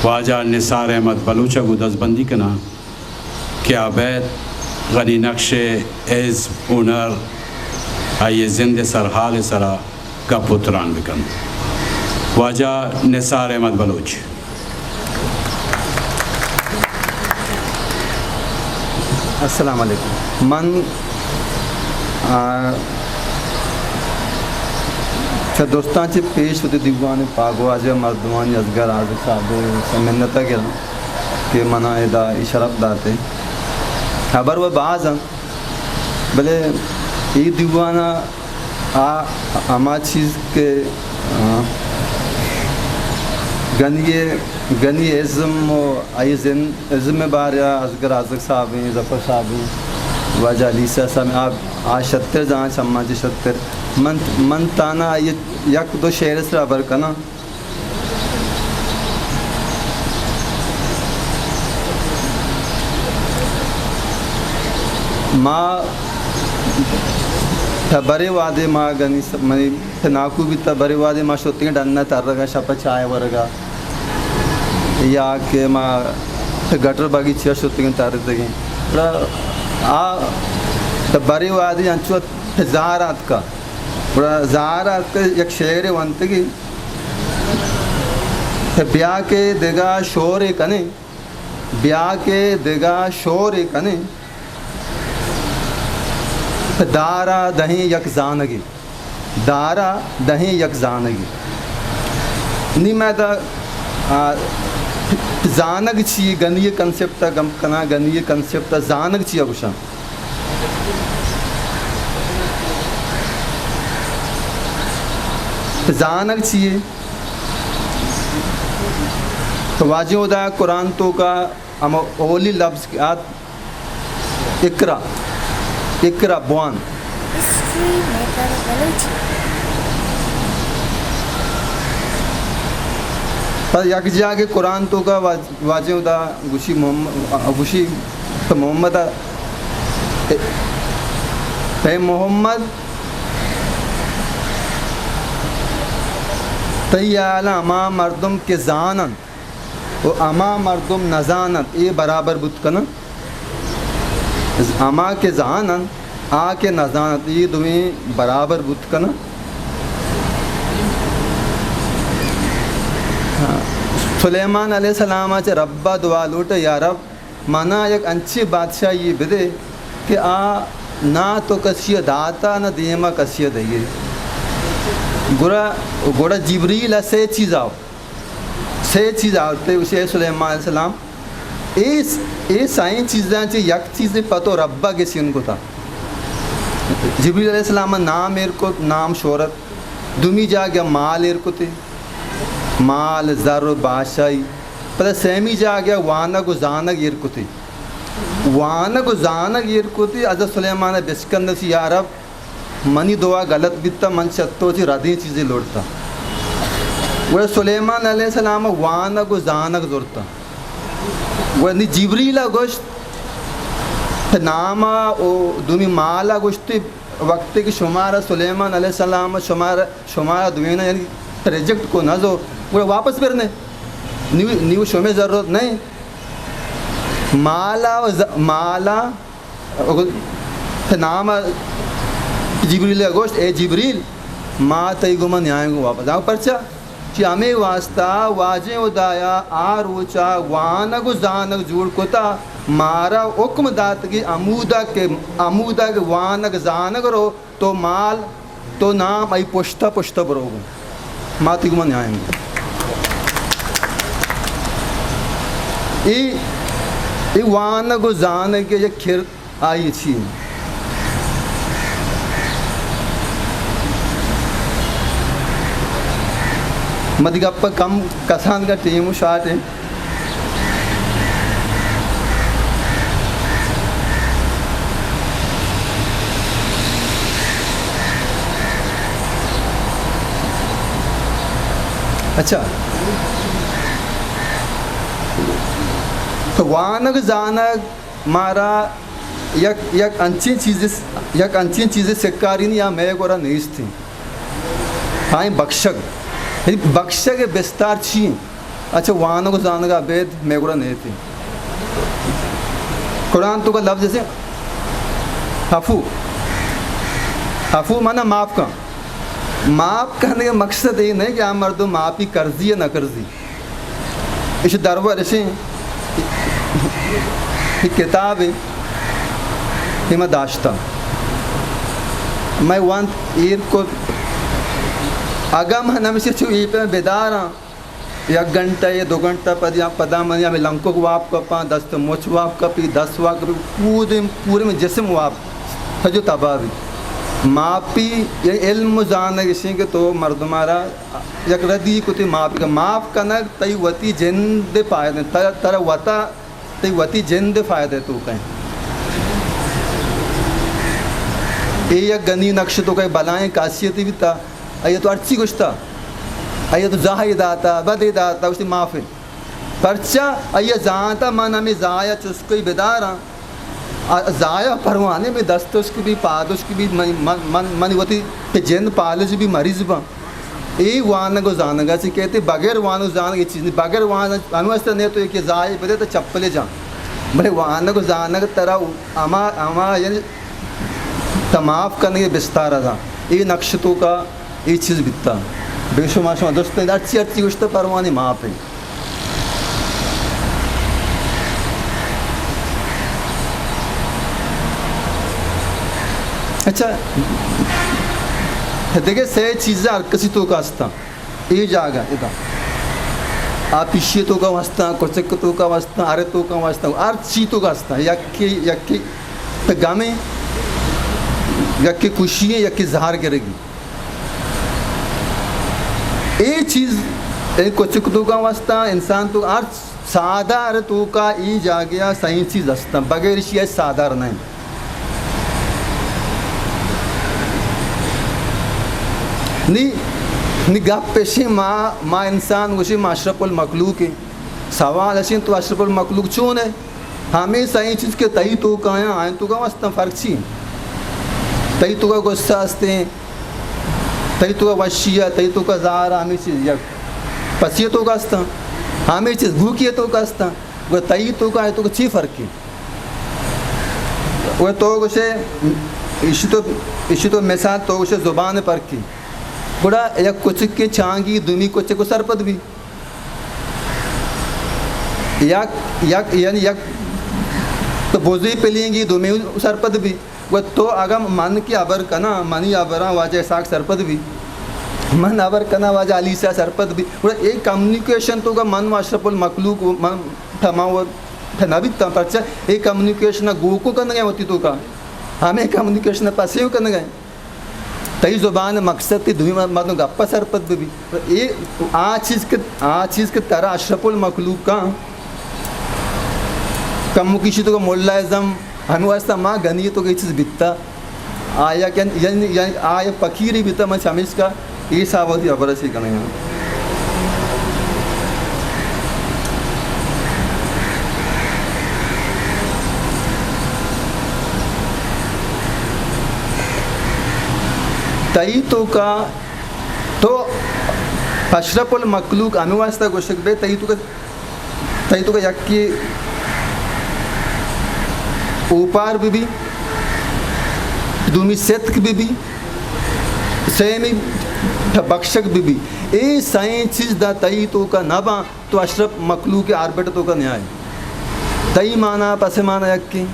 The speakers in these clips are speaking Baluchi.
واجہ نثار احمد بلوچ ءَ گوں دزبندی کناں کہ آ بئیت غنی نقش ءِ ازم، ہنر، آئی ءِ زند ءِ سرحال ءِ سرا گپ ءُ تران بکنت۔ واجہ نثار احمد بلوچ۔ السلام علیکم۔ من، آ، چہ درستاں چہ پیش وتی دیوان ءِ پاگواز ءِ مردمانی، اصغر آزگ صاحب ءِ منت ءَ گراں کہ منا ادا اے شرپ دات ءَ۔ ہبر وَ باز انت، بلے اے دیوان ءَ آ ہما چیز کہ، آ، گنی، گنی ازم ءُ آئی زند، ازم ءِ بارہ ءَ اصغر آزگ صاحب ایں، ظفر صاحب ایں، واجہ علی صاحب ایں، آ، آ شتر زانت، چماں چہ شتر۔ من، من تانا آئی یک دو شعر ءِ سرا ہبر کناں۔ ما تہ برے وہدے ما گنی س-، منی تہ ناکو بیت، تہ برے وہدے ما شتگیں ڈن ءَ ترگ ءَ، شپ ءَ چاہ ورگ ءَ، یا کہ ما تہ گٹر باگیچہ ءَ شتگیں، ترتگیں۔ گڑا آ تہ برے وہدے انچو تہ زہر آتکا۔ گڑا زہر آتکا یک شعرے ونتگی۔ تہ بیا کہ دگہ شورے کنیں، بیا کہ دگہ شورے کنیں، تہ دار ءَ دہیں یک زانگے، دار ءَ دہیں یک زانگے۔ نی مئے دا، آ، زانگ چی یے؟ گنی ءِ کنسپٹ ءَ گپ کناں، گنی ءِ کنسپٹ ءَ زانگ چی ءَ گوشاں؟ زانگ چی یے؟ تو واجہ ہدا قرآن توکا ہما اولی لفظ کہ آت، اقرا، اقرا بوان۔ پس یک جاگے قرآن توکا واج-، واجہ ہدا گوشی محمد، گوشی تو محمد، اے محمد، تئی حال ہما مردم کہ زانن و ہما مردم نزانت، اے برابر بوت کنن؟ ہما کہ زانن، آ کہ نزانت، اے دوئیں برابر بوت کنن؟ سلیمان علیہ السلام چہ رب ءَ دعا لوٹ، یا رب، منا یک انچیں بادشاہی بدے کہ آ نہ تو کسی ءَ داتا، نہ دیما کسی ءَ دئیے۔ گڑا، گڑا جبریل ءَ سے چیز آؤ، سے چیز آورتے، گوشی، اے سلیمان علیہ السلام، اے، اے سائیں چیزاں چہ یک چیزے پہ تو رب ءَ گسین کتا۔ جبریل علیہ السلام ءَ نام ایر کت، نام شہرت۔ دومی جاگہ مال ایر کتے، مال، زر و بادشاہی۔ پدا سیمی جاگہ وانگ و زانگ ایر کتے۔ وانگ و زانگ ایر کتے، حضرت سلیمان ءَ بچکندت، یا رب، منی دعا غلط بیتا، من چہ تو چہ ردیں چیزے لوٹتا۔ گڑا سلیمان علیہ السلام ءَ وانگ و زانگ زرتا۔ گڑا نی جبریل ءَ گوشت، نام ءَ و دومی مال ءَ گوشتی، وقتے کہ شمارا سلیمان علیہ السلام ءَ شمارا، شمارا دوینا یعنی ریجیکٹ کو نہ زو، گڑا واپس برنے۔ نیو، نیو شمے ضرورت نہیں۔ مالا و ز-، مالا و نام جبریل ءَ گوشت، اے جبریل، ما تئی گوما نیائیں گو واپس۔ آؤ پرچا؟ چی ہمے واسطہ واجہ ہدایا آ روچا وانگ و زانگ جوڑ کتا، مارا حکم دات کہ ہمودا کہ، ہمودا کہ وانگ زانگ رو، تو مال، تو نام ای پشتا پشتا برو گو۔ ما تئی گوما نیائیں گو۔ ای، ای وانگ و زانگ یک کرد آئی چی؟ مدی گپ کم کسان کا ٹیم شارٹ ہے۔ اچھا، تو وانگ زانگ مارا یک، یک انچیں چیزے، یک انچیں چیزے سکارینی یا مئے گورا نیست ہیں۔ آئیں بخشگ، یعنی بخشگ بستار چی ہیں؟ اچھا، وانگ و زانگ ءَ ابید مئے گورا نیتی۔ قرآن توکا لفظ ایسے عفو۔ عفو مانا معاف کن۔ معاف کنگ ءِ مقصد اے نہ کہ آ مردم معافی کرزی یا نہ کرزی۔ ایشی درور ایشی، اے کتاب اے، اے ما داشتا۔ مئے وانت ایر کو، اگاں من ہمیشہ چو اے پہ بداراں، یک گھنٹہ یا دو گھنٹہ پد یا پدا من ہمے لنکک واب کپاں، دست مچ واب کپی، دست واب کپی، پورے، پورے من جسم واب، سجو تباہ بی۔ معافی، یعنی علم و زانگ ایشیں کہ تو مردمارا یک ردی کتی معافی کن۔ معاف کنگ تئی وتی جند فائدہ، ترا، ترا وتا، تئی وتی جند فائدہ توکا ایں۔ اے یک گندی نقش توکا بلائیں خاصیتے بیتا۔ آئی تو ہرچی گوشتا، آئی تو زاہے داتا، بدے داتا، گوشتی معافی۔ پرچا؟ آئی زانتا من ہمے زایا چسکئی بداراں۔ آ، زایا پروانے میں دست اشک بی، پاد اشک بی، من، من، من، من وتی کہ جند پالج بی مریض باں۔ اے وانگ و زانگ ءَ چی کہتے، بغیر وانگ و زانگ ءَ چیز نہیں۔ بغیر وانگ، ہمیں واسطہ نہیں تو ایک زاہے بدے تو چپلے جان۔ بلے وانگ و زانگ ترا ہما، ہما یعنی تماف کنگ ءِ بستار ءَ داں۔ اے نقش توکا اے چیز بیتا۔ بے شما، شما درست ایں، ہرچی، ہرچی گوشتا پروانے معاف ایں۔ اچھا، دگہ سے چیز ہر کسی توکا ہستاں۔ اے جاگہ ادا۔ آ پیشی توکا ہستاں، کچک توکا ہستاں، ارے توکا ہستاں، ہر چی توکا ہستاں۔ یکے، یکے تو گمیں، یکے خوشی ایں، یکے زہر گرگی۔ اے چیز، اے کچک توکا واسطہ انسان تو ہر سادار توکا اے جاگہ سائیں چیز ہستاں، بغیر اشی سادار نہیں۔ نی، نی گپ پیشیں ما، ما انسان گوشیں ما اشرف المخلوق ہیں۔ سوال اشیں تو اشرف المخلوق چون ہے؟ ہمیں سائیں چیز کہ تئی توکا آیاں، آئیں توکا واسطہ فرق چی؟ تئی توکا غصہ ہستیں، تئی توکا وشی ہے، تئی توکا زار، ہمیں چیز یک پسی توکا ہستاں، ہمیں چیز بھوکی توکا ہستاں۔ گڑا تئی توکا آئیں توکا چی فرق ہے؟ وہ تو گوشے، اشی تو، اشی تو مثال تو گوشے زبان فرق ہے۔ گڑا یک کچک کے چانگی دومی کچک کو سرپد بھی۔ یک، یک، یعنی یک تو بزی پلینگی دومی سرپد بھی۔ و تو اگاں من کہ ہبر کناں، منی ہبراں واجہ اسحاق سرپد بی، من ہبر کناں واجہ علی شاہ سرپد بی، گڑا اے کمیونیکیشن توکا من و اشرف المخلوق و من تمام و نہ بیتاں، پرچا اے کمیونیکیشن گوکو کنگا ایں وتی توکا، ہمے کمیونیکیشن پسیو کنگا ایں۔ تئی زبان مقصد تئی دومی مردم گپا سرپد ببی۔ اے آ چیز کہ، آ چیز کہ ترا اشرف المخلوق کاں کموکیشی توکا ملا اعظم ہمے واسطہ ما گنی توکا اے چیز بیتا۔ آیا کہ یعنی، یعنی آیا فقیری بیتا، من چمیشکا اے صاحب وتی ہبر اشی کنگا۔ تئی توکا تو اشرف المخلوق ہمے واسطہ گوشگ بے، تئی توکا، تئی توکا یکے اوپار بہ بی، دومی ستک بہ بی، سیمی بخشگ بہ بی۔ اے سئیں چیز دا تئی توکا نہ باں، تو اشرف مخلوق آربٹ توکا نیائے۔ تئی مانا پس مانا یکیں۔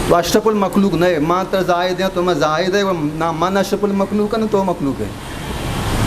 تو اشرف المخلوق نئے، ما ترا زاہد ایں، تو ما زاہد ئے، نہ من اشرف المخلوق آں، نہ تو مخلوق ئے۔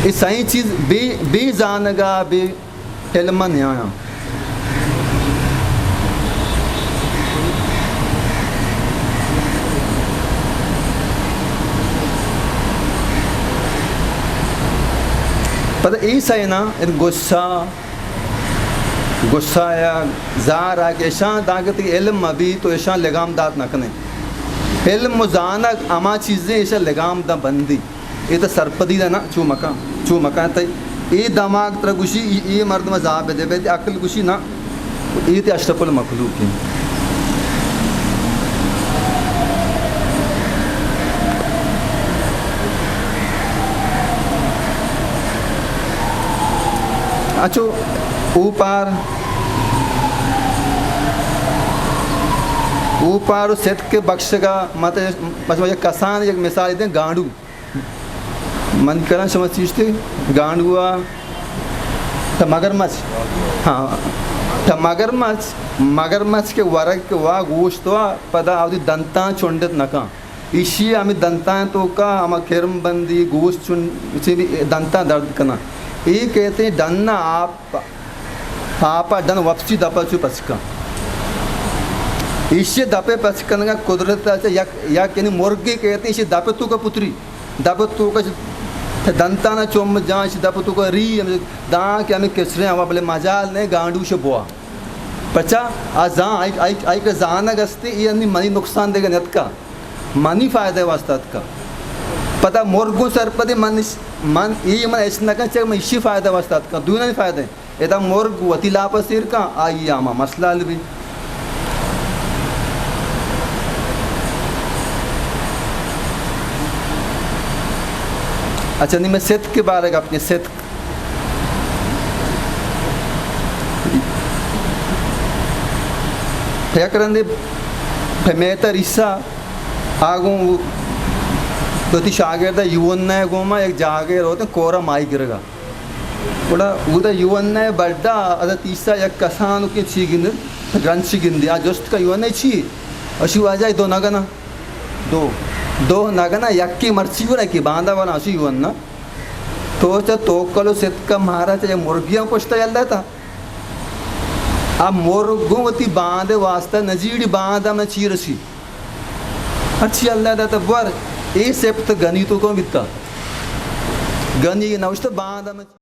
اے سئیں چیز بے، بے زانگا، بے علما نیایاں۔ پدا اے سئینا، اے غصہ، غصہ یا زار آ کہ اشاں دانکہ تئی علم مہ بی تو اشاں لگام دات نہ کنے۔ علم و زانگ ہما چیزیں اشاں لگام داں بندی۔ اے تہ سرپدی دا نہ، چو مکان، چو مکان تئی۔ اے دماغ ترا گوشی، اے، اے مردم زا بدے، بے عقل گوشی نہ، اے تہ اشرف المخلوق ایں۔ اچو، اوپار، اوپار و ستک بخشگا، مت-، مثلاً یک کسان، یک مثال دیں، گانڈو۔ من کرن شما چیشتے گانڈو آ، تا مگرمچھ۔ ہاں، تا مگرمچھ، مگرمچھ کے ورگ وا، گوشت وا، پدا آودی دنتاں چنڈت نکاں۔ ایشی ہمیں دنتاں توکا ہما کرم بندی، گوشت چن، چی بھی دنتاں درد کناں۔ اے کہتے ہیں ڈن آپ، آپ ڈن وپسی دپا چو پچکاں۔ ایشی دپے پچکنگا قدرت چا یک، یک یعنی مرگے کہتے ہیں ایشی دپے توکا پتری۔ دپ توکا چہ دنتانا چم جان، چہ دپ توکا ری، ہم داں کہ ہمیں کسریں ہوا، بلے مجال نے گانڈو شے بوا۔ پچا آ زان، آئی، آئی، آئی کہ زانگ استے، اے انی منی نقصان دے گا نتکا، منی فائدہ واسطہ اتکا۔ پدا مرگوں سرپدی من اس، من ای من اس نکن، چہ من اشی فائدہ واسطہ اتکا، دوئینانی فائدہ۔ ادا مرگ وتی لاپ ء سیر کن، آئی ء ہما مسئلہ حل بی۔ اچھا، نی میں ستک کے بارے گپ نے، ستک۔ یک رندے پہ میتر عیسیٰ آ گوں وتی شاگرد یوحنا ء گوما یک جاگے روت کورا مائی گرگا۔ گڑا اودا یوحنا ء بڈا حضرت عیسیٰ یک کسانکیں چی گند، گرنچی گندی۔ آ جست کا یوحنا چی؟ اشی واجہ دو نگنا۔ دو، دو نگنا یکی مرچی گڑا کی باندا والا اشی یوحنا۔ تو چہ توکل و ستک مارا چہ مرگیاں کشتا یل داتا۔ آ مرگ گوں وتی باند واسطہ نجیڑی باندا من چی رسی۔ ہرچی اللہ داتا بور، اے سپت گنی تو کون بیتا۔ گنی نوشتہ باندا من